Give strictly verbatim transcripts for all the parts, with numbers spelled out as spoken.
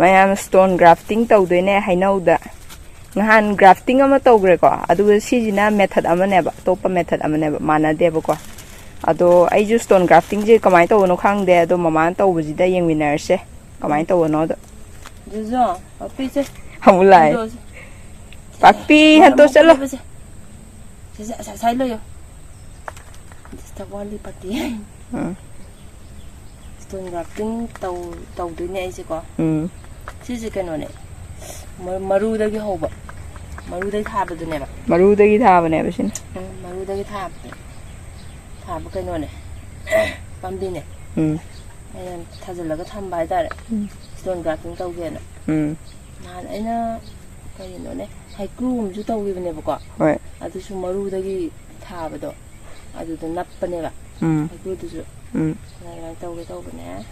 ꯃꯌꯥꯝ stone grafting ꯇꯧꯗꯣꯏꯅꯦ ꯍꯩꯅꯧꯗ꯫ ꯅꯍꯥꯟ grafting ꯑꯃ ꯇꯧꯈ꯭ꯔꯦꯀꯣ, ꯑꯗꯨꯒ ꯁꯤꯁꯤꯅ method ꯑꯃꯅꯦꯕ, ꯑꯇꯣꯞꯄ method ꯑꯃꯅꯦꯕ, ꯃꯥꯟꯅꯗꯦꯕꯀꯣ꯫ ꯑꯗꯣ ꯑꯩꯁꯨ stone graftingꯁꯦ ꯀꯃꯥꯏꯅ ꯇꯧꯕꯅꯣ ꯈꯪꯗꯦ, ꯑꯗꯣ ꯃꯃꯥꯅ ꯇꯧꯕꯁꯤꯗ ꯌꯦꯡꯃꯤꯟꯅꯔꯁꯦ ꯀꯃꯥꯏꯅ ꯇꯧꯕꯅꯣꯗꯣ꯫ ꯖꯨꯖꯣ, ꯄꯥꯛꯄꯤꯁꯦ꯫ ꯑꯃꯨꯛ ꯂꯥꯛꯑꯦ꯫ ꯍꯟꯗꯣꯛꯑꯁꯦ꯫ ꯄꯥꯛꯄꯤ, ꯃꯔꯝ ꯍꯟꯗꯣꯛ ꯆꯠꯂꯣ꯫ ꯃꯣꯛꯄ ꯂꯩꯕꯁꯦ꯫ ꯁꯤ, ꯁꯤ, ꯑꯁ-, ꯑꯁꯥꯏ ꯂꯣꯏꯌꯣ꯫ Disturb ꯋꯥꯠꯂꯤ ꯄꯥꯔꯇꯤ꯫ ꯎꯝ꯫ Stone grafting ꯇꯧ-, ꯇꯧꯗꯣꯏꯅꯦ ꯑꯩꯁꯦꯀꯣ꯫ ꯎꯝ꯫ ꯁꯤꯁꯦ ꯀꯩꯅꯣꯅꯦ꯫ ꯃ-, ꯃꯔꯨꯗꯒꯤ ꯍꯧꯕ꯫ ꯃꯔꯨꯗꯒꯤ ꯊꯥꯕꯗꯨꯅꯦꯕ꯫ ꯃꯔꯨꯗꯒꯤ ꯊꯥꯕꯅꯦꯕ ꯁꯤꯅ꯫ ꯎꯝ, ꯃꯔꯨꯗꯒꯤ ꯊꯥꯕꯗ-, ꯊꯥꯕ ꯀꯩꯅꯣꯅꯦ꯫ ꯄꯥꯝꯕꯤꯅꯦ꯫ ꯎꯝ꯫ ꯑꯩꯅ ꯊꯥꯖꯤꯜꯂꯒ ꯊꯝꯕ ꯍꯥꯏꯇꯥꯔꯦ꯫ ꯎꯝ꯫ Stone grafting ꯇꯧꯒꯦꯅ꯫ ꯎꯝ꯫ ꯅꯍꯥꯟ ꯑꯩꯅ ꯀꯩꯅꯣꯅꯦ, ꯍꯩꯀ꯭ꯔꯨ ꯑꯃꯁꯨ ꯇꯧꯈꯤꯕꯅꯦꯕꯀꯣ꯫ ꯍꯣꯏ꯫ ꯑꯗꯨꯁꯨ ꯃꯔꯨꯗꯒꯤ ꯊꯥꯕꯗꯣ, ꯑꯗꯨꯗ ꯅꯞꯄꯅꯦꯕ꯫ ꯎꯝ꯫ ꯍꯩꯀ꯭ꯔꯨꯗꯨꯁꯨ꯫ ꯎꯝ꯫ ꯑꯗꯨꯃꯥꯏꯅ ꯇꯧꯒꯦ ꯇꯧꯕꯅꯦ꯫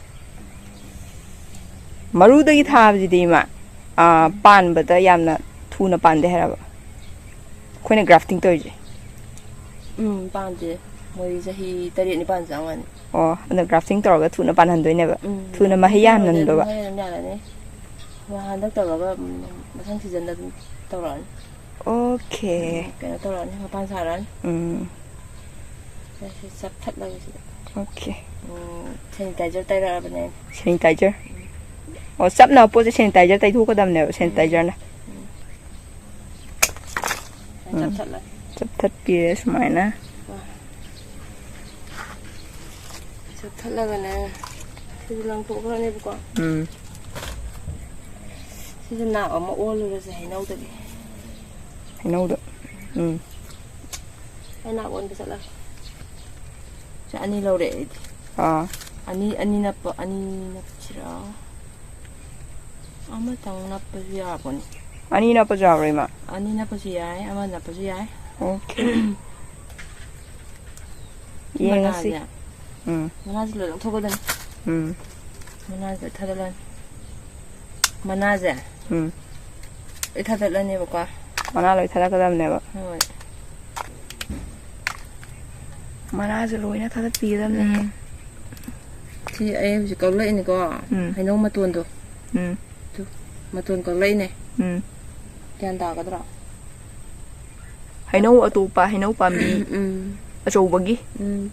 ꯃꯔꯨꯗꯒꯤ ꯊꯥꯕꯁꯤꯗꯤ ꯏꯃꯥ, ꯑꯥ, ꯎꯝ꯫ ꯄꯥꯟꯕꯗ ꯌꯥꯝꯅ ꯊꯨꯅ ꯄꯥꯟꯗꯦ ꯍꯥꯏꯔꯕ? ꯑꯩꯈꯣꯏꯅ grafting ꯇꯧꯔꯤꯁꯦ꯫ ꯎꯝ, ꯄꯥꯟꯗꯦ꯫ ꯃꯣꯏ ꯆꯍꯤ ꯇꯔꯦꯠ ꯅꯤꯄꯥꯟ ꯆꯪꯉꯅꯤ꯫ ꯑꯣ, ꯑꯗꯣ grafting ꯇꯧꯔꯒ ꯊꯨꯅ ꯄꯥꯟꯍꯟꯗꯣꯏꯅꯦꯕ? ꯎꯝ, ꯊꯨꯅ grafting ꯃꯍꯩ ꯇꯧꯔꯗꯤ ꯑꯗꯨꯝ ꯌꯥꯟꯍꯟꯗꯣꯏꯕ? ꯃꯍꯩ ꯑꯗꯨꯝ ꯌꯥꯜꯂꯅꯤ꯫ ꯃꯥ ꯍꯟꯗꯛ ꯇꯧꯔꯒ, ꯎꯝ, ꯃꯊꯪ seasonꯗ ꯑꯗꯨꯝ ꯇꯧꯔꯛꯑꯅꯤ꯫ Okay꯫ ꯎꯝ, ꯀꯩꯅꯣ ꯇꯧꯔꯛꯑꯅꯤ, ꯃꯄꯥꯟ ꯁꯥꯔꯛꯑꯅꯤ꯫ ꯎꯝ꯫ ꯁꯤ ꯆꯞꯊꯠꯂꯒꯦ ꯁꯤꯗ꯫ Okay꯫ ꯎꯝ, sanitizer ꯇꯩꯔꯛꯑꯕꯅꯦ꯫ Sanitizer? ꯎꯝ꯫ ꯑꯣ, ꯆꯞꯅꯕ ꯄꯣꯠꯁꯦ sanitizer ꯇꯩꯊꯣꯛꯀꯗꯕꯅꯦꯕ, ꯎꯝ꯫ Sanitizerꯅ꯫ ꯎꯝ꯫ ꯎꯝ꯫ ꯆꯞꯊꯠꯂꯒꯦ꯫ ꯆꯞꯊꯠꯄꯤꯔꯦ ꯁꯨꯃꯥꯏꯅ꯫ ꯋꯥ꯫ ꯆꯞꯊꯠꯂꯒꯅꯦ꯫ ꯁꯤꯁꯨ ꯂꯪꯊꯣꯛꯈ꯭ꯔꯅꯦꯕꯀꯣ꯫ ꯎꯝ꯫ ꯁꯤꯁꯦ ꯅꯥꯞ ꯑꯃ ꯑꯣꯜꯂꯨꯔꯁꯦ ꯍꯩꯅꯧꯗꯒꯤ꯫ ꯍꯩꯅꯧꯗ꯫ ꯎꯝ꯫ ꯑꯩ ꯅꯥꯞ ꯑꯣꯟꯕ ꯆꯠꯂꯒꯦ꯫ ꯁꯤ ꯑꯅꯤ ꯂꯧꯔꯦ ꯑꯩꯗꯤ꯫ ꯑꯥ꯫ ꯑꯅꯤ, ꯑꯅꯤ ꯅꯞꯄ, ꯑꯅꯤ ꯅꯞꯁꯤꯔꯥ? ꯑꯃꯇꯪ ꯅꯞꯄꯁꯨ ꯌꯥꯕꯅꯤ꯫ ꯑꯅꯤ ꯅꯞꯄꯁꯨ ꯌꯥꯕ꯭ꯔꯥ, ꯏꯃꯥ? ꯑꯅꯤ ꯅꯞꯄꯁꯨ ꯌꯥꯏ, ꯑꯃ ꯅꯞꯄꯁꯨ ꯌꯥꯏ꯫ Okay꯫ ꯌꯦꯡꯉꯁꯤ꯫ ꯃꯅꯥꯁꯦ꯫ ꯎꯝ꯫ ꯃꯅꯥꯁꯦ ꯂꯣꯏ ꯂꯧꯊꯣꯛꯀꯗꯕꯅꯤ꯫ ꯎꯝ꯫ ꯃꯅꯥꯁꯦ ꯂꯣꯏ ꯊꯥꯗꯠꯂꯅꯤ꯫ ꯃꯅꯥꯁꯦ꯫ ꯎꯝ꯫ ꯂꯣꯏ ꯊꯥꯗꯠꯂꯅꯦꯕꯀꯣ꯫ ꯃꯅꯥ ꯂꯣꯏ ꯊꯥꯗꯠꯀꯗꯕꯅꯦꯕ꯫ ꯍꯣꯏ꯫ ꯃꯅꯥꯁꯦ ꯂꯣꯏꯅ ꯊꯥꯗꯠꯄꯤꯒꯗꯕꯅꯦ꯫ ꯎꯝ꯫ ꯁꯤ ꯑꯩ ꯍꯧꯖꯤꯛ ꯀꯛꯂꯛꯏꯅꯤꯀꯣ꯫ ꯎꯝ꯫ ꯍꯩꯅꯧ ꯃꯇꯣꯟꯗꯣ꯫ ꯎꯝ꯫ ꯃꯇꯣꯟ ꯀꯛꯂꯛꯏꯅꯦ꯫ ꯎꯝ꯫ ꯒ꯭ꯌꯥꯟ ꯇꯥꯒꯗ꯭ꯔꯣ? ꯍꯩꯅꯧ ꯑꯇꯣꯞꯄ, ꯍꯩꯅꯧ ꯄꯥꯝꯕꯤ ꯎꯝ꯫ ꯑꯆꯧꯕꯒꯤ꯫ ꯎꯝ꯫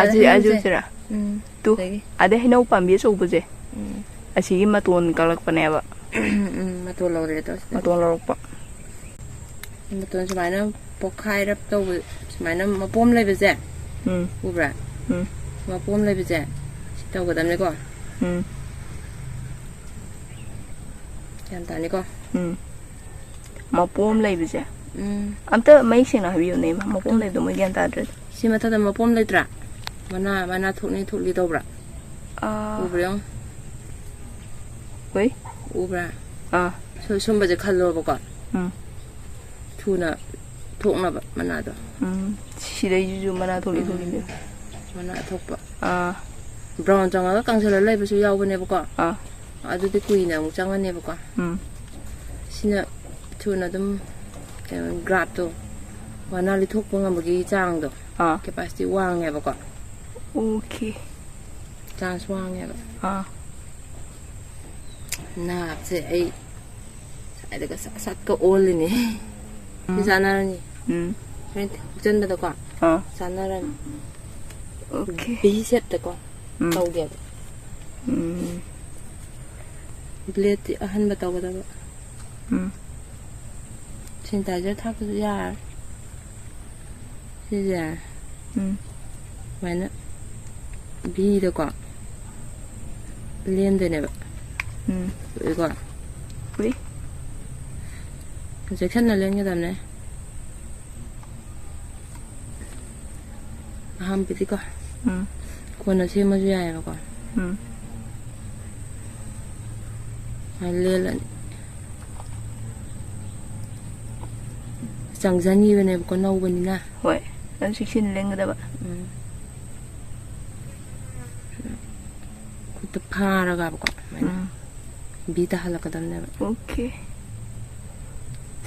ꯑꯖꯤ ꯁꯨꯃꯥꯏꯅ ꯑꯖꯤ ꯍꯩꯅꯧꯁꯦ꯫ ꯁꯤꯔꯥ꯫ ꯎꯝ꯫ ꯇꯨ꯫ ꯑꯗꯒꯤ? ꯑꯗꯩ ꯍꯩꯅꯧ ꯄꯥꯝꯕꯤ ꯑꯆꯧꯕꯁꯦ꯫ ꯎꯝ꯫ ꯑꯁꯤꯒꯤ ꯃꯇꯣꯟ ꯀꯛꯂꯛꯄꯅꯦꯕ꯫ ꯎꯝ꯫ ꯃꯇꯣꯟ ꯂꯧꯔꯦ ꯑꯗꯣ ꯁꯤꯗ꯫ ꯃꯇꯣꯟ ꯂꯧꯔꯛꯄ꯫ ꯃꯇꯣꯟ ꯁꯨꯃꯥꯏꯅ ꯄꯣꯛꯈꯥꯏꯔꯞ ꯇꯧꯕ, ꯁꯨꯃꯥꯏꯅ ꯃꯄꯣꯝ ꯂꯩꯕꯁꯦ꯫ ꯎꯝ꯫ ꯎꯕ꯭ꯔꯥ? ꯎꯝ꯫ ꯃꯄꯣꯝ ꯂꯩꯕꯁꯦ꯫ ꯁꯤ ꯇꯧꯒꯗꯕꯅꯤꯀꯣ꯫ ꯎꯝ꯫ ꯒ꯭ꯌꯥꯟ ꯇꯥꯅꯤꯀꯣ? ꯎꯝ꯫ ꯃꯄꯣꯝ ꯂꯩꯕꯁꯦ꯫ ꯎꯝ꯫ ꯑꯝꯇ ꯃꯌꯦꯛ ꯁꯦꯡꯅ ꯍꯥꯏꯕꯤꯌꯨꯅꯦ, ꯃꯄꯣꯝ ꯂꯩꯕꯗꯣ ꯃꯣꯏ ꯒ꯭ꯌꯥꯟ ꯇꯥꯗ꯭ꯔꯗꯤ꯫ ꯁꯤ ꯃꯊꯛꯇ ꯃꯄꯣꯝ ꯂꯩꯇ꯭ꯔꯥ? ꯃꯅꯥ, ꯃꯅꯥ ꯊꯣꯛꯅꯤ ꯊꯣꯛꯂꯤ ꯇꯧꯕ꯭ꯔꯥ? ꯑꯥ꯫ ꯎꯕ꯭ꯔꯥ ꯌꯦꯡꯉꯣ꯫ ꯍꯣꯏ꯫ ꯎꯕ꯭ꯔꯥ? ꯑꯥ꯫ ꯁꯨ-, ꯁꯨꯝꯕꯁꯦ ꯈꯜꯂꯣꯕꯀꯣ꯫ ꯎꯝ꯫ ꯊꯨꯅ ꯊꯣꯛꯅꯕ ꯃꯅꯥꯗꯣ꯫ ꯎꯝ꯫ ꯁꯤꯗꯩꯁꯤꯁꯨ ꯃꯅꯥ ꯊꯣꯛꯂꯤ ꯊꯣꯛꯂꯤ꯫ ꯃꯅꯥ ꯊꯣꯛꯄ꯫ ꯑꯥ꯫ ꯕ꯭ꯔꯥꯎꯟ ꯆꯪꯉꯒ ꯀꯥꯡꯁꯤꯜꯂ ꯂꯩꯕꯁꯨ ꯌꯥꯎꯕꯅꯦꯕꯀꯣ꯫ ꯑꯥ꯫ ꯑꯗꯨꯗꯤ ꯀꯨꯏꯅ ꯑꯃꯨꯛ ꯆꯪꯉꯅꯦꯕꯀꯣ꯫ ꯎꯝ꯫ ꯁꯤꯅ ꯊꯨꯅ ꯑꯗꯨꯝ ꯀꯩꯅꯣ, ꯒ꯭ꯔꯥꯐꯇꯣ, ꯃꯅꯥ ꯂꯤꯊꯣꯛꯄ ꯉꯝꯕꯒꯤ ꯆꯥꯡꯗꯣ, ꯑꯥ꯫ ꯀꯦꯄꯥꯁꯤꯇꯤ ꯋꯥꯡꯉꯦꯕꯀꯣ꯫ ꯑꯣꯀꯦ꯫ ꯆꯥꯟꯁ ꯋꯥꯡꯉꯦꯕ꯫ ꯑꯥ꯫ ꯅꯥꯞꯁꯦ ꯑꯩ ꯁ꯭ꯋꯥꯏꯗꯒ ꯁꯠ ꯁꯠꯀ ꯑꯣꯜꯂꯤꯅꯦ꯫ ꯁꯤ ꯎꯝ꯫ ꯆꯥꯟꯅꯔꯅꯤ꯫ ꯎꯝ꯫ ꯍꯣꯔꯦꯟ ꯊꯨꯞꯆꯟꯕꯗꯀꯣ ꯑꯥ꯫ ꯆꯥꯟꯅꯔꯅꯤ꯫ ꯑꯣꯀꯦ꯫ ꯚꯤ ꯁꯦꯞꯇꯀꯣ ꯎꯝ꯫ ꯇꯧꯒꯦꯕ꯫ ꯎꯝ꯫ ꯕ꯭ꯂꯦꯗꯇꯤ ꯑꯍꯟꯕ ꯇꯧꯒꯗꯕ꯫ ꯎꯝ꯫ ꯁꯦꯅꯤꯇꯥꯏꯖꯔ ꯊꯥꯛꯄꯁꯨ ꯌꯥꯔꯦ꯫ ꯁꯤꯁꯦ ꯎꯝ꯫ ꯁꯨꯃꯥꯏꯅ ꯚꯤꯗꯀꯣ ꯂꯦꯟꯗꯣꯏꯅꯦꯕ꯫ ꯎꯝ꯫ ꯎꯏꯀꯣ? ꯎꯏ꯫ ꯆꯦꯛꯁꯟꯅ ꯂꯦꯟꯒꯗꯕꯅꯦ꯫ ꯑꯍꯥꯟꯕꯗꯤꯀꯣ꯫ ꯎꯝ꯫ ꯀꯣꯟꯅ ꯁꯦꯝꯃꯁꯨ ꯌꯥꯏꯑꯕꯀꯣ꯫ ꯎꯝ꯫ ꯁꯨꯃꯥꯏꯅ ꯂꯦꯜꯂꯅꯤ꯫ ꯆꯪꯖꯟꯈꯤꯕꯅꯦꯕꯀꯣ, ꯅꯧꯕꯅꯤꯅ꯫ ꯍꯣꯏ꯫ ꯑꯗꯨꯝ ꯆꯦꯛꯁꯤꯟꯅ ꯂꯦꯟꯒꯗꯕ꯫ ꯎꯝ꯫ ꯈꯨꯠꯇ ꯐꯥꯔꯒꯕꯀꯣ, ꯑꯗꯨꯃꯥꯏꯅ ꯎꯝ꯫ ꯚꯤ ꯇꯥꯍꯜꯂꯛꯀꯗꯕꯅꯦꯕ꯫ ꯑꯣꯀꯦ꯫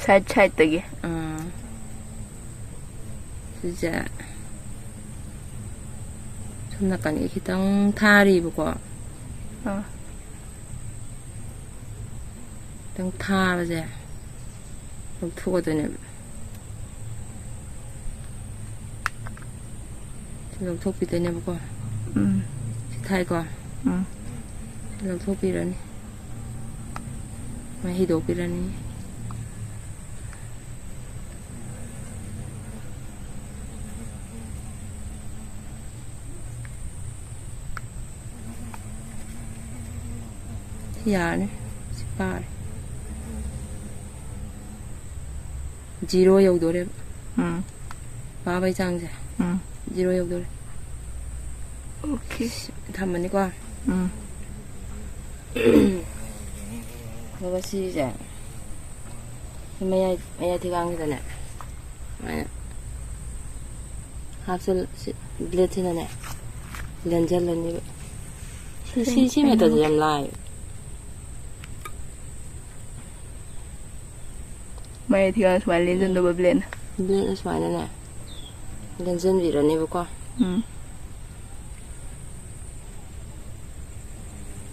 ꯁꯥꯏꯠ ꯁꯥꯏꯠꯇꯒꯤ꯫ ꯑꯥ꯫ ꯁꯤꯁꯦ ꯁꯣꯝ ꯅꯥꯀꯟꯒꯤ ꯈꯤꯇꯪ ꯊꯥꯔꯤꯕꯀꯣ꯫ ꯑꯥ꯫ ꯈꯤꯇꯪ ꯊꯥꯕꯁꯦ ꯂꯧꯊꯣꯛꯑꯗꯣꯏꯅꯦꯕ꯫ ꯁꯤ ꯂꯧꯊꯣꯛꯄꯤꯗꯣꯏꯅꯦꯕꯀꯣ꯫ ꯎꯝ꯫ ꯁꯤ ꯊꯥꯏꯀꯣ꯫ ꯎꯝ꯫ ꯁꯤ ꯂꯧꯊꯣꯛꯄꯤꯔꯅꯤ꯫ ꯃꯍꯤꯗꯣ ꯄꯤꯔꯅꯤ꯫ ꯌꯥꯔꯅꯤ꯫ ꯁꯤ ꯄꯥꯔꯦ꯫ ꯖꯤꯔꯣ ꯌꯧꯗꯣꯔꯦꯕ꯫ ꯎꯝ꯫ ꯄꯥꯕꯩ ꯆꯥꯡꯁꯦ꯫ ꯎꯝ꯫ ꯖꯤꯔꯣ ꯌꯧꯗꯣꯔꯦ꯫ ꯑꯣꯀꯦ꯫ ꯊꯝꯃꯅꯤꯀꯣ꯫ ꯎꯝ꯫ ꯑꯗꯨꯒ ꯁꯤꯁꯦ ꯁꯤ ꯃꯌꯥꯏ, ꯃꯌꯥꯏ ꯊꯤꯒꯥꯡꯁꯤꯗꯅꯦ ꯁꯨꯃꯥꯏꯅ ꯍꯥꯞꯆꯤꯜ-, ꯁꯤ ꯕ꯭ꯂꯦꯗꯁꯤꯅꯅꯦ ꯂꯦꯟꯖꯜꯂꯅꯤꯕ꯫ ꯁꯤ, ꯁꯤ, ꯁꯤ ꯃꯦꯊꯠꯁꯦ ꯌꯥꯝ ꯂꯥꯏ꯫ ꯃꯌꯥꯏ ꯊꯤꯒꯥꯡ ꯁꯨꯃꯥꯏꯅ ꯂꯦꯟꯖꯟꯗꯧꯕ ꯕ꯭ꯂꯦꯗꯅ꯫ ꯕ꯭ꯂꯦꯗꯅ ꯁꯨꯃꯥꯏꯅꯅꯦ ꯂꯦꯟꯖꯟꯕꯤꯔꯅꯦꯕꯀꯣ꯫ ꯎꯝ꯫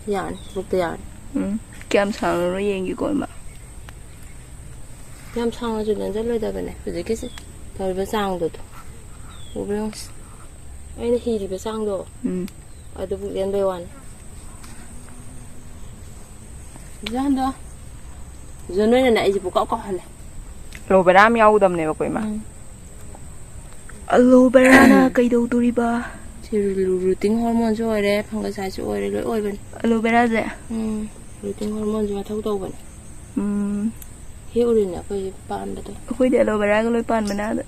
ꯌꯥꯔꯅꯤ, ꯁꯤꯕꯨꯛꯇ ꯌꯥꯔꯅꯤ꯫ ꯎꯝ꯫ ꯀꯌꯥꯝ ꯁꯥꯡꯅꯅꯣ ꯌꯦꯡꯒꯦꯀꯣ, ꯏꯃꯥ꯫ ꯌꯥꯝ ꯁꯥꯡꯅꯁꯨ ꯂꯦꯟꯖꯜꯂꯣꯏꯗꯕꯅꯦ ꯍꯧꯖꯤꯛꯀꯤꯁꯦ ꯇꯧꯔꯤꯕ ꯆꯥꯡꯗꯣ꯫ ꯎꯕ꯭ꯔꯥ ꯌꯦꯡꯉꯨ꯫ ꯑꯩꯅ ꯍꯤꯔꯤꯕ ꯆꯥꯡꯗꯣ꯫ ꯎꯝ꯫ ꯑꯗꯨꯕꯨ ꯂꯦꯟꯕꯩ ꯋꯥꯅꯤ꯫ ꯖꯣꯟꯗꯣ꯫ ꯖꯣꯟ ꯅꯣꯏꯅꯅꯦ ꯑꯩꯁꯦ ꯄꯨꯀꯥꯎ ꯀꯥꯎꯍꯜꯂꯦ꯫ ꯑꯦꯂꯣ ꯕꯦꯔꯥ ꯑꯃ ꯌꯥꯎꯒꯗꯕꯅꯦꯕꯀꯣ, ꯏꯃꯥ꯫ ꯎꯝ꯫ ꯑꯦꯂꯣ ꯕꯦꯔꯥꯅ ꯀꯩꯗꯧꯗꯣꯔꯤꯕ? ꯁꯤ ꯔꯨ-, ꯔꯨ-, ꯔꯨꯇꯤꯡ ꯍꯣꯔꯃꯣꯟꯁꯨ ꯑꯣꯏꯔꯦ, ꯐꯪꯒꯁꯥꯏꯠꯁꯨ ꯑꯣꯏꯔꯦ, ꯂꯣꯏ ꯑꯣꯏꯕꯅꯤ꯫ ꯑꯦꯂꯣ ꯕꯦꯔꯥꯁꯦ? ꯎꯝ, ꯔꯨꯇꯤꯡ ꯍꯣꯔꯃꯣꯟꯁꯦ ꯃꯊꯧ ꯇꯧꯕꯅꯤ꯫ ꯎꯝ꯫ ꯍꯦꯛ ꯎꯔꯤꯅꯦ ꯑꯩꯈꯣꯏꯒꯤ ꯄꯥꯟꯕꯗꯣ꯫ ꯑꯩꯈꯣꯏꯗꯤ ꯑꯦꯂꯣ ꯕꯦꯔꯥꯒ ꯂꯣꯏ ꯄꯥꯟꯕꯅꯦ ꯑꯥꯗ꯫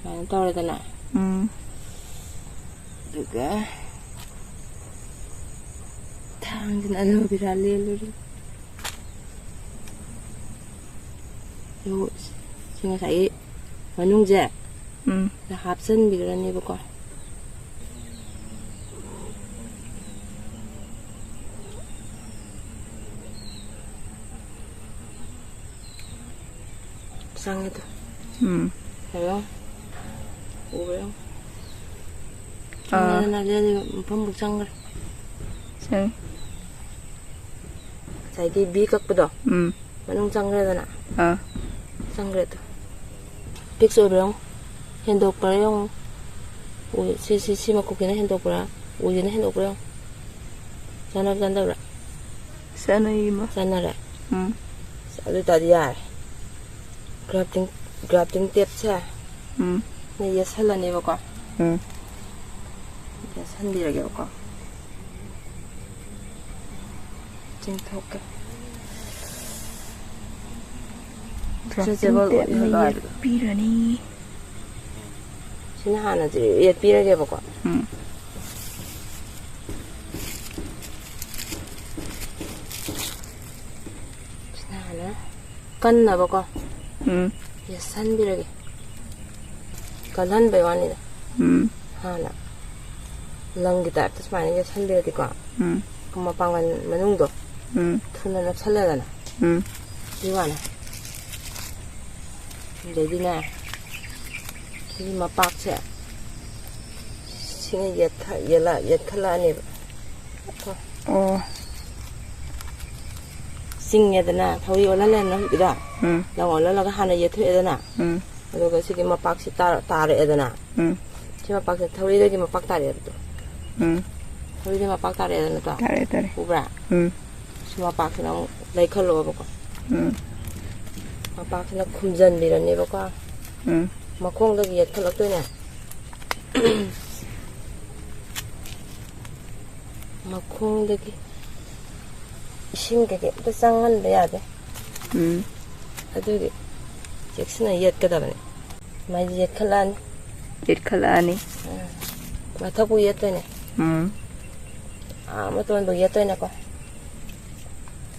ꯁꯨꯃꯥꯏꯅ ꯇꯧꯔꯦꯗꯅ꯫ ꯎꯝ꯫ ꯑꯗꯨꯒ ꯊꯥꯡꯁꯤꯅ ꯑꯦꯂꯣ ꯕꯦꯔꯥ ꯂꯦꯜꯂꯨꯔꯤ꯫ ꯑꯗꯨ ꯁꯤ ꯉꯁꯥꯏꯒꯤ ꯃꯅꯨꯡꯁꯦ ꯎꯝ꯫ ꯁꯤꯗ ꯍꯥꯞꯆꯤꯟꯕꯤꯈ꯭ꯔꯅꯦꯕꯀꯣ꯫ ꯆꯪꯉꯦ ꯇꯨ꯫ ꯎꯝ꯫ ꯍꯜꯂꯣ꯫ ꯎꯕ꯭ꯔꯥ ꯌꯦꯡꯉꯣ꯫ ꯑꯥ꯫ ꯆꯪꯉꯦꯗꯅ ꯑꯗꯨꯗꯤ ꯃꯐꯝꯕꯨ ꯆꯪꯈ꯭ꯔꯦ꯫ ꯆꯪꯉꯦ꯫ ꯉꯁꯥꯏꯒꯤ ꯕꯤ ꯀꯛꯄꯗꯣ ꯎꯝ꯫ ꯃꯅꯨꯡ ꯆꯪꯈ꯭ꯔꯦꯗꯅ꯫ ꯑꯥ꯫ ꯆꯪꯈ꯭ꯔꯦ ꯑꯗꯣ꯫ ꯐꯤꯛꯁ ꯑꯣꯏꯕ꯭ꯔꯥ ꯌꯦꯡꯉꯨ꯫ ꯍꯦꯟꯗꯣꯛꯄ꯭ꯔꯥ ꯌꯦꯡꯉꯨ꯫ ꯎ, ꯁꯤ, ꯁꯤ, ꯁꯤ ꯃꯈꯣꯛꯁꯤꯅ ꯍꯦꯟꯗꯣꯛꯄ꯭ꯔꯥ? ꯎꯁꯤꯅ ꯍꯦꯟꯗꯣꯛꯄ꯭ꯔꯥ ꯌꯦꯡꯉꯨ꯫ ꯆꯥꯟꯅꯕ ꯆꯥꯟꯅꯗꯕ꯭ꯔꯥ? ꯆꯥꯅꯩ ꯏꯃꯥ꯫ ꯆꯥꯟꯅꯔꯦ? ꯎꯝ꯫ ꯑꯗꯨ ꯑꯣꯏꯇꯥꯔꯗꯤ ꯌꯥꯔꯦ꯫ ꯒ꯭ꯔꯥꯐꯇꯤꯡ, ꯒ꯭ꯔꯥꯐꯇꯤꯡ ꯇꯦꯞꯁꯦ ꯎꯝ꯫ ꯅ ꯌꯦꯠꯁꯜꯂꯅꯦꯕꯀꯣ꯫ ꯎꯝ꯫ ꯌꯦꯠꯁꯟꯕꯤꯔꯒꯦꯕꯀꯣ꯫ ꯆꯤꯡꯊꯣꯛꯀꯦ꯫ ꯒ꯭ꯔꯥꯐꯇꯤꯡ ꯇꯦꯞꯅ ꯌꯦꯠꯄꯤꯔꯅꯤ꯫ ꯁꯤꯅ ꯍꯥꯟꯅ ꯌꯦꯠꯄꯤꯔꯒꯦꯕꯀꯣ꯫ ꯎꯝ꯫ ꯁꯤꯅ ꯍꯥꯟꯅ ꯀꯟꯅꯕꯀꯣ꯫ ꯎꯝ꯫ ꯌꯦꯠꯁꯟꯕꯤꯔꯒꯦ꯫ ꯀꯜꯍꯟꯕꯩ ꯋꯥꯅꯤꯗ꯫ ꯎꯝ꯫ ꯍꯥꯟꯅ ꯂꯪꯒꯤ ꯇꯥꯏꯞꯇ ꯁꯨꯃꯥꯏꯅ ꯌꯦꯠꯁꯟꯕꯤꯔꯗꯤꯀꯣ꯫ ꯎꯝ꯫ ꯃꯄꯥꯡꯒꯜ ꯃꯅꯨꯡꯗꯣ ꯎꯝ꯫ ꯊꯨꯅ ꯅꯞꯁꯜꯂꯦꯗꯅ꯫ ꯎꯝ꯫ ꯑꯗꯨꯒꯤ ꯋꯥꯅꯤ꯫ ꯑꯗꯩꯗꯤꯅꯦ, ꯁꯤꯒꯤ ꯃꯄꯥꯛꯁꯦ ꯁꯤꯅ ꯌꯦꯠꯊ-, ꯌꯦꯠꯂ-, ꯌꯦꯠꯈꯠꯂꯛꯑꯅꯦꯕ꯫ ꯑꯣ꯫ ꯆꯤꯡꯉꯦꯗꯅ, ꯊꯧꯔꯤ ꯑꯣꯜꯍꯜꯂꯦꯗꯅ ꯍꯧꯖꯤꯛꯀꯤꯗꯣ꯫ ꯎꯝ꯫ ꯂꯪ ꯑꯣꯜꯍꯜꯂꯒ ꯍꯥꯟꯅ ꯌꯦꯠꯊꯣꯛꯑꯦꯗꯅ꯫ ꯎꯝ꯫ ꯑꯗꯨꯒ ꯁꯤꯒꯤ ꯃꯄꯥꯛꯁꯤ ꯇꯥꯔ-, ꯇꯥꯔꯛꯑꯦꯗꯅ꯫ ꯎꯝ꯫ ꯁꯤ ꯃꯄꯥꯛꯁꯦ ꯊꯧꯔꯤꯗꯒꯤ ꯃꯄꯥꯛ ꯇꯥꯔꯛꯑꯦꯕꯗꯣ꯫ ꯎꯝ꯫ ꯊꯧꯔꯤꯗꯒꯤ ꯃꯄꯥꯛ ꯇꯥꯔꯛꯑꯦꯗꯅ ꯇꯣ꯫ ꯇꯥꯔꯛꯑꯦ, ꯇꯥꯔꯛꯑꯦ꯫ ꯎꯕ꯭ꯔꯥ? ꯎꯝ꯫ ꯁꯤ ꯃꯄꯥꯛꯁꯤꯅ ꯑꯃꯨꯛ ꯂꯩꯈꯠꯂꯛꯑꯣꯕꯀꯣ꯫ ꯎꯝ꯫ ꯃꯄꯥꯛꯁꯤꯅ ꯈꯨꯝꯖꯤꯟꯕꯤꯔꯅꯦꯕꯀꯣ꯫ ꯎꯝ꯫ ꯃꯈꯣꯡꯗꯒꯤ ꯌꯦꯠꯈꯠꯂꯛꯇꯣꯏꯅꯦ꯫ ꯃꯈꯣꯡꯗꯒꯤ ꯏꯁꯤꯡ ꯀꯩꯀꯩ ꯑꯝꯇ ꯆꯪꯍꯟꯕ ꯌꯥꯗꯦ꯫ ꯎꯝ꯫ ꯑꯗꯨꯒꯤ ꯆꯦꯛꯁꯤꯟꯅ ꯌꯦꯠꯀꯗꯕꯅꯤ꯫ ꯃꯥꯏꯁꯦ ꯌꯦꯠꯈꯠꯂꯛꯑꯅꯤ꯫ ꯌꯦꯠꯈꯠꯂꯛꯑꯅꯤ꯫ ꯎꯝ꯫ ꯃꯊꯛꯄꯨ ꯌꯦꯠꯇꯣꯏꯅꯦ꯫ ꯎꯝ꯫ ꯑꯥ, ꯃꯇꯣꯟꯕꯨ ꯌꯦꯠꯇꯣꯏꯅꯦꯀꯣ꯫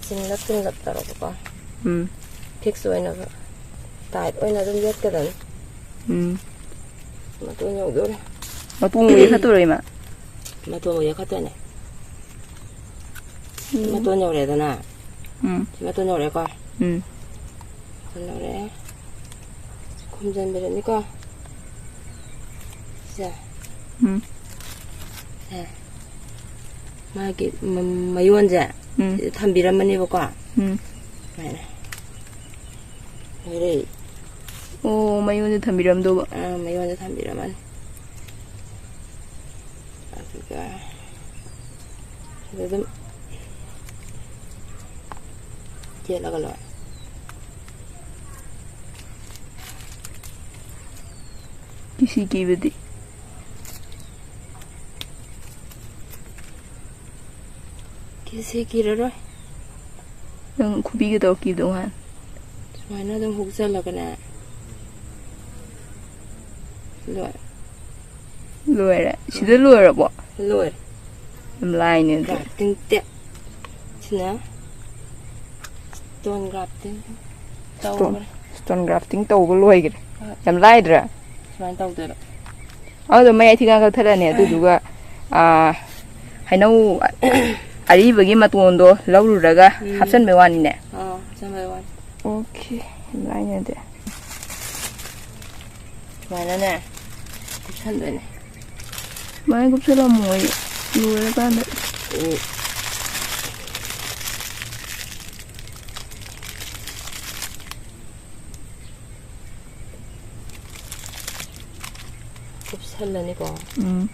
ꯆꯤꯡꯂꯞ ꯆꯤꯡꯂꯞ ꯇꯧꯔꯒꯀꯣ꯫ ꯎꯝ꯫ ꯐꯤꯛꯁ ꯑꯣꯏꯅꯕ ꯇꯥꯏꯠ ꯑꯣꯏꯅ ꯑꯗꯨꯝ ꯌꯦꯠꯀꯗꯕꯅꯤ꯫ ꯎꯝ꯫ ꯃꯇꯣꯟ ꯌꯧꯗꯣꯔꯦ꯫ ꯃꯇꯣꯟꯕꯨ ꯌꯦꯛꯈꯠꯇꯣꯏꯔꯣ, ꯏꯃꯥ? ꯃꯇꯣꯟꯕꯨ ꯌꯦꯛꯈꯠꯇꯣꯏꯅꯦ꯫ ꯎꯝ꯫ ꯃꯇꯣꯟ ꯌꯧꯔꯦꯗꯅ꯫ ꯎꯝ꯫ ꯁꯤ ꯃꯇꯣꯟ ꯌꯧꯔꯦꯀꯣ꯫ ꯎꯝ꯫ ꯃꯇꯣꯟ ꯌꯧꯔꯦ꯫ ꯈꯨꯝꯖꯤꯟꯕꯤꯔꯅꯤꯀꯣ꯫ ꯁꯦ꯫ ꯎꯝ꯫ ꯁꯦ꯫ ꯃꯥꯒꯤ ꯃ-, ꯃꯌꯣꯟꯁꯦ꯫ ꯎꯝ꯫ ꯁꯤꯗ ꯊꯝꯕꯤꯔꯝꯃꯅꯦꯕꯀꯣ꯫ ꯎꯝ꯫ ꯁꯨꯃꯥꯏꯅ꯫ ꯂꯣꯏꯔꯦ꯫ ꯑꯣ, ꯃꯌꯣꯟꯗ ꯊꯝꯕꯤꯔꯝꯗꯧꯕ꯫ ꯑꯥ, ꯃꯌꯣꯟꯗ ꯊꯝꯕꯤꯔꯝꯃꯅꯤ꯫ ꯑꯗꯨꯒ ꯁꯤꯗ ꯑꯗꯨꯝ ꯌꯦꯠꯂꯒ ꯂꯣꯏꯔꯦ꯫ ꯀꯤꯁꯤ ꯀꯤꯕꯗꯤ? ꯀꯤꯁꯤ ꯀꯤꯔꯔꯣꯏ꯫ ꯅꯪ ꯈꯨꯕꯤꯒ ꯇꯧꯔ ꯀꯤꯕꯗꯣ ꯉꯍꯥꯟ꯫ ꯁꯨꯃꯥꯏꯅ ꯑꯗꯨꯝ ꯍꯨꯛꯆꯜꯂꯒꯅꯦ꯫ ꯂꯣꯏ꯫ ꯂꯣꯏꯔꯦ? ꯁꯤꯗ ꯂꯣꯏꯔꯕꯣ? ꯂꯣꯏꯔꯦ꯫ ꯌꯥꯝ ꯂꯥꯏꯅꯦ ꯑꯗꯨꯗꯤ꯫ Crafting tape. ꯁꯤꯅ stone crafting ꯇꯧꯈ꯭ꯔꯦ꯫ Stone crafting ꯇꯧꯕ ꯂꯣꯏꯈ꯭ꯔꯦ꯫ ꯍꯣꯏ꯫ ꯌꯥꯝ ꯂꯥꯏꯗ꯭ꯔꯥ? ꯁꯨꯃꯥꯏꯅ ꯇꯧꯗꯣꯏꯕ꯫ ꯑꯗꯨꯗꯣ ꯃꯌꯥꯏ ꯊꯤꯒꯥꯡ ꯀꯛꯊꯠꯂꯅꯤ, ꯑꯗꯨꯗꯨꯒ, ꯑꯥ, ꯍꯩꯅꯧ ꯑꯔꯤꯕꯒꯤ ꯃꯇꯣꯟꯗꯣ ꯂꯧꯔꯨꯔꯒ ꯎꯝ꯫ ꯍꯥꯞꯆꯟꯕꯩ ꯋꯥꯅꯤꯅꯦ꯫ ꯑꯥ, ꯍꯥꯞꯆꯟꯕꯩ ꯋꯥꯅꯤ꯫ ꯑꯣꯀꯦ, ꯌꯥꯝ ꯂꯥꯏꯅꯦ ꯑꯗꯨꯗꯤ꯫ ꯁꯨꯃꯥꯏꯅꯅꯦ ꯀꯨꯞꯁꯟꯗꯣꯏꯅꯦ꯫ ꯁꯨꯃꯥꯏꯅ ꯀꯨꯞꯁꯜꯂꯝꯃꯣ, ꯑꯩ ꯂꯣꯏꯔꯀꯥꯟꯗ꯫ ꯎꯝ꯫ ꯀꯨꯞꯁꯜꯂꯅꯤꯀꯣ꯫ ꯎꯝ꯫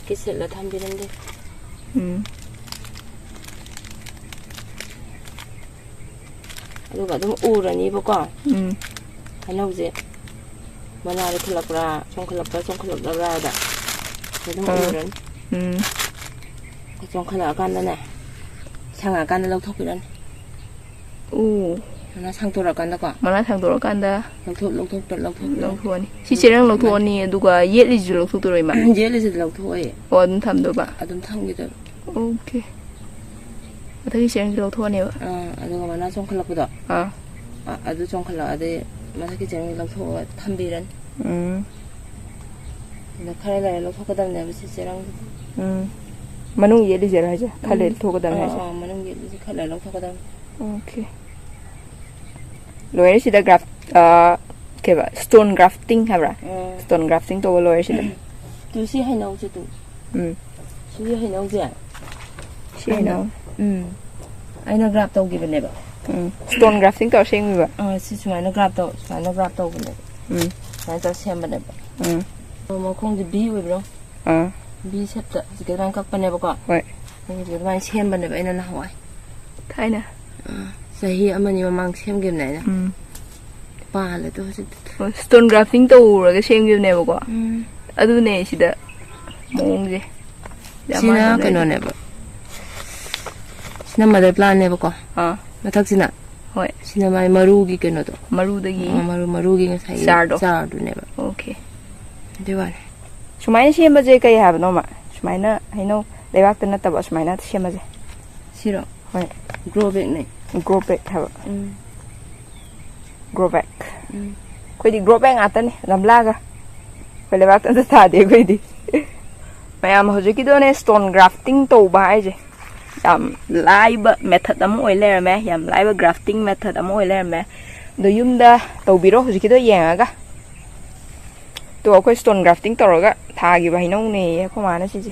ꯀꯤꯁꯤꯜꯂ ꯊꯝꯕꯤꯔꯝꯗꯦ꯫ ꯎꯝ꯫ ꯑꯗꯨꯒ ꯑꯗꯨꯝ ꯎꯔꯅꯤꯕꯀꯣ꯫ ꯎꯝ꯫ ꯍꯩꯅꯧꯁꯦ ꯃꯅꯥꯗ ꯈꯨꯜꯂꯛꯄ꯭ꯔꯥ, ꯆꯣꯡꯈꯠꯂꯛꯄ꯭ꯔꯥ, ꯆꯣꯡꯈꯠꯂꯛꯇꯕ꯭ꯔꯥ ꯍꯥꯏꯗ ꯑꯗꯨꯝ ꯑꯥ꯫ ꯎꯔꯅꯤ꯫ ꯎꯝ꯫ ꯆꯣꯡꯈꯠꯂꯛꯑꯀꯥꯟꯗꯅꯦ, ꯁꯪꯉꯛꯑꯀꯥꯟꯗ ꯂꯧꯊꯣꯛꯄꯤꯔꯅꯤ꯫ ꯑꯣ꯫ ꯃꯅꯥ ꯁꯥꯡꯗꯣꯔꯛꯑꯀꯥꯟꯗꯀꯣ꯫ ꯃꯅꯥ ꯁꯥꯡꯗꯣꯔꯛꯑꯀꯥꯟꯗ ꯂꯧꯊꯣꯛ-, ꯂꯧꯊꯣꯛꯄ-, ꯂꯧꯊꯣꯛꯄꯤꯔꯅꯤ꯫ ꯂꯧꯊꯣꯛꯑꯅꯤ꯫ ꯁꯤ ꯆꯦꯔꯪ ꯂꯧꯊꯣꯛꯑꯅꯤ, ꯑꯗꯨꯒ ꯌꯦꯠꯂꯤꯁꯤꯁꯨ ꯂꯧꯊꯣꯛꯇꯣꯏꯔꯣ, ꯏꯃꯥ? ꯌꯦꯠꯂꯤꯁꯤꯗꯤ ꯂꯧꯊꯣꯛꯑꯣꯏ꯫ ꯑꯣ, ꯑꯗꯨꯝ ꯊꯝꯗꯣꯏꯕ? ꯑꯗꯨꯝ ꯊꯝꯈꯤꯗꯣꯏꯕ꯫ ꯑꯣꯀꯦ꯫ ꯃꯊꯛꯀꯤ ꯆꯦꯔꯪꯁꯤ ꯂꯧꯊꯣꯛꯑꯅꯦꯕ? ꯑꯥ, ꯑꯗꯨꯒ ꯃꯅꯥ ꯆꯣꯡꯈꯠꯂꯛꯄꯗꯣ? ꯑꯥ꯫ ꯑ-, ꯑꯗꯨ ꯆꯣꯡꯈꯠꯂꯛꯑꯗꯤ ꯃꯊꯛꯀꯤ ꯆꯦꯔꯪꯁꯤ ꯂꯧꯊꯣꯛꯑꯒ ꯊꯝꯕꯤꯔꯅꯤ꯫ ꯎꯝ꯫ ꯑꯗ ꯈꯔ ꯂꯩꯔ ꯂꯧꯊꯣꯛꯀꯗꯕꯅꯦꯕ ꯁꯤ ꯆꯦꯔꯪꯁꯦ꯫ ꯎꯝ꯫ ꯃꯅꯨꯡ ꯌꯦꯠꯂꯤꯁꯦꯔꯣ ꯍꯥꯏꯁꯦ? ꯈꯔ ꯎꯝ꯫ ꯂꯩꯔ ꯂꯧꯊꯣꯛꯀꯗꯕꯅꯦ ꯑꯥ, ꯍꯥꯏꯁꯦ? ꯑꯥ, ꯃꯅꯨꯡ ꯌꯦꯠꯂꯤꯁꯦ ꯈꯔ ꯂꯩꯔ ꯂꯧꯊꯣꯛꯀꯗꯕꯅꯦ꯫ ꯑꯣꯀꯦ꯫ ꯂꯣꯏꯔꯦ ꯁꯤꯗ ꯒ꯭ꯔꯥꯐ-, ꯑ, ꯀꯩꯕ, stone grafting ꯍꯥꯏꯕ꯭ꯔꯥ? ꯎꯝ꯫ Stone grafting ꯇꯧꯕ ꯂꯣꯏꯔꯦ ꯁꯤꯗ꯫ ꯇꯨ, ꯁꯤ ꯍꯩꯅꯧꯁꯦ ꯇꯨ꯫ ꯎꯝ ꯁꯤꯒꯤ ꯍꯩꯅꯧꯁꯦ꯫ ꯁꯤ ꯍꯩꯅꯧ ꯎꯝ꯫ ꯑꯩꯅ ꯒ꯭ꯔꯥꯐ ꯇꯧꯈꯤꯕꯅꯦꯕ꯫ ꯎꯝ ꯁ꯭ꯇꯣꯟ ꯒ꯭ꯔꯥꯐꯇꯤꯡ ꯇꯧꯔ ꯁꯦꯝꯃꯤꯕ ꯑꯥ, ꯁꯤ ꯁꯨꯃꯥꯏꯅ ꯒ꯭ꯔꯥꯐ ꯇꯧ ꯁꯨꯃꯥꯏꯅ ꯒ꯭ꯔꯥꯐ ꯇꯧꯕꯅꯦꯕ꯫ ꯎꯝ ꯁꯨꯃꯥꯏꯅ ꯇꯧꯔ ꯁꯦꯝꯕꯅꯦꯕ꯫ ꯎꯝ ꯑꯗꯣ ꯃꯈꯣꯡꯁꯦ ꯚꯤ ꯑꯣꯏꯕ꯭ꯔꯣ? ꯑꯥ ꯚꯤ ꯁꯦꯞꯇ ꯍꯧꯖꯤꯛꯀꯤ ꯑꯗꯨꯃꯥꯏꯅ ꯀꯛꯄꯅꯦꯕꯀꯣ꯫ ꯍꯣꯏ ꯑꯩꯁꯦ ꯑꯗꯨꯃꯥꯏꯅ ꯁꯦꯝꯕꯅꯦꯕ ꯑꯩꯅ ꯅꯍꯥꯟꯋꯥꯏ꯫ ꯊꯥꯏꯅ ꯑꯥ, ꯆꯍꯤ ꯑꯃꯅꯤ ꯃꯃꯥꯡ ꯁꯦꯝꯈꯤꯕꯅꯦ ꯑꯩꯅ꯫ ꯎꯝ ꯄꯥꯜꯂꯦ ꯑꯗꯣ ꯍꯧꯖꯤꯛꯇꯤ꯫ ꯁ꯭ꯇꯣꯟ ꯒ꯭ꯔꯥꯐꯇꯤꯡ ꯇꯧꯔꯒ ꯁꯦꯝꯈꯤꯕꯅꯦꯕꯀꯣ꯫ ꯎꯝ꯫ ꯑꯗꯨꯅꯦ ꯁꯤꯗ ꯃꯑꯣꯡꯁꯦ ꯌꯥꯝ ꯁꯤꯅ ꯃꯥꯟꯅꯕꯅꯦ꯫ ꯀꯩꯅꯣꯅꯦꯕ꯫ ꯁꯤꯅ ꯃꯗꯔ ꯄ꯭ꯂꯥꯟꯅꯦꯕꯀꯣ꯫ ꯑꯥ ꯃꯊꯛꯁꯤꯅ ꯍꯣꯏ ꯁꯤꯅ ꯃꯥꯏ ꯃꯔꯨꯒꯤ ꯀꯩꯅꯣꯗꯣ꯫ ꯃꯔꯨꯗꯒꯤ ꯑ, ꯃꯔꯨ ꯃꯔꯨꯒꯤ ꯉꯁꯥꯏꯒꯤ ꯆꯥꯔꯗꯣ꯫ ꯆꯥꯔꯗꯨꯅꯦꯕ꯫ ꯑꯣꯀꯦ꯫ ꯑꯗꯨꯏ ꯋꯥꯅꯤ꯫ ꯁꯨꯃꯥꯏꯅ ꯁꯦꯝꯕꯁꯦ ꯀꯩ ꯍꯥꯏꯕꯅꯣꯃ? ꯁꯨꯃꯥꯏꯅ ꯍꯩꯅꯧ ꯂꯩꯕꯥꯛꯇ ꯅꯠꯇꯕ ꯁꯨꯃꯥꯏꯅ ꯁꯦꯝꯕꯁꯦ꯫ ꯁꯤꯔꯣ? ꯍꯣꯏ꯫ ꯒ꯭ꯔꯣ ꯕꯦꯛꯅꯦ꯫ ꯒ꯭ꯔꯣ ꯕꯦꯛ ꯍꯥꯏꯕ꯫ ꯎꯝ꯫ Grow back. ꯎꯝ꯫ ꯑꯩꯈꯣꯏꯗꯤ ꯒ꯭ꯔꯣ ꯕꯦꯛ ꯉꯥꯛꯇꯅꯦ, ꯒꯝꯂꯥꯒ꯫ ꯑꯩꯈꯣꯏ ꯂꯩꯕꯥꯛꯇ ꯑꯝꯇ ꯊꯥꯗꯦ ꯑꯩꯈꯣꯏꯗꯤ꯫ ꯃꯌꯥꯝ ꯍꯧꯖꯤꯛꯀꯤꯗꯣꯅꯦ ꯁ꯭ꯇꯣꯟ ꯒ꯭ꯔꯥꯐꯇꯤꯡ ꯇꯧꯕ ꯍꯥꯏꯁꯦ꯫ ꯌꯥꯝ ꯂꯥꯏꯕ ꯃꯦꯊꯠ ꯑꯃ ꯑꯣꯏ ꯂꯩꯔꯝꯃꯦ, ꯌꯥꯝ ꯂꯥꯏꯕ ꯒ꯭ꯔꯥꯐꯇꯤꯡ ꯃꯦꯊꯠ ꯑꯃ ꯑꯣꯏ ꯂꯩꯔꯝꯃꯦ꯫ ꯑꯗꯣ ꯌꯨꯝꯗ ꯇꯧꯕꯤꯔꯣ ꯍꯧꯖꯤꯛꯀꯤꯗꯣ ꯌꯦꯡꯉꯒ꯫ ꯇꯣ ꯑꯩꯈꯣꯏ ꯁ꯭ꯇꯣꯟ ꯒ꯭ꯔꯥꯐꯇꯤꯡ ꯇꯧꯔꯒ ꯊꯥꯈꯤꯕ ꯍꯩꯅꯧꯅꯦꯌꯦ ꯑꯩꯈꯣꯏ ꯃꯥꯅ ꯁꯤꯁꯦ꯫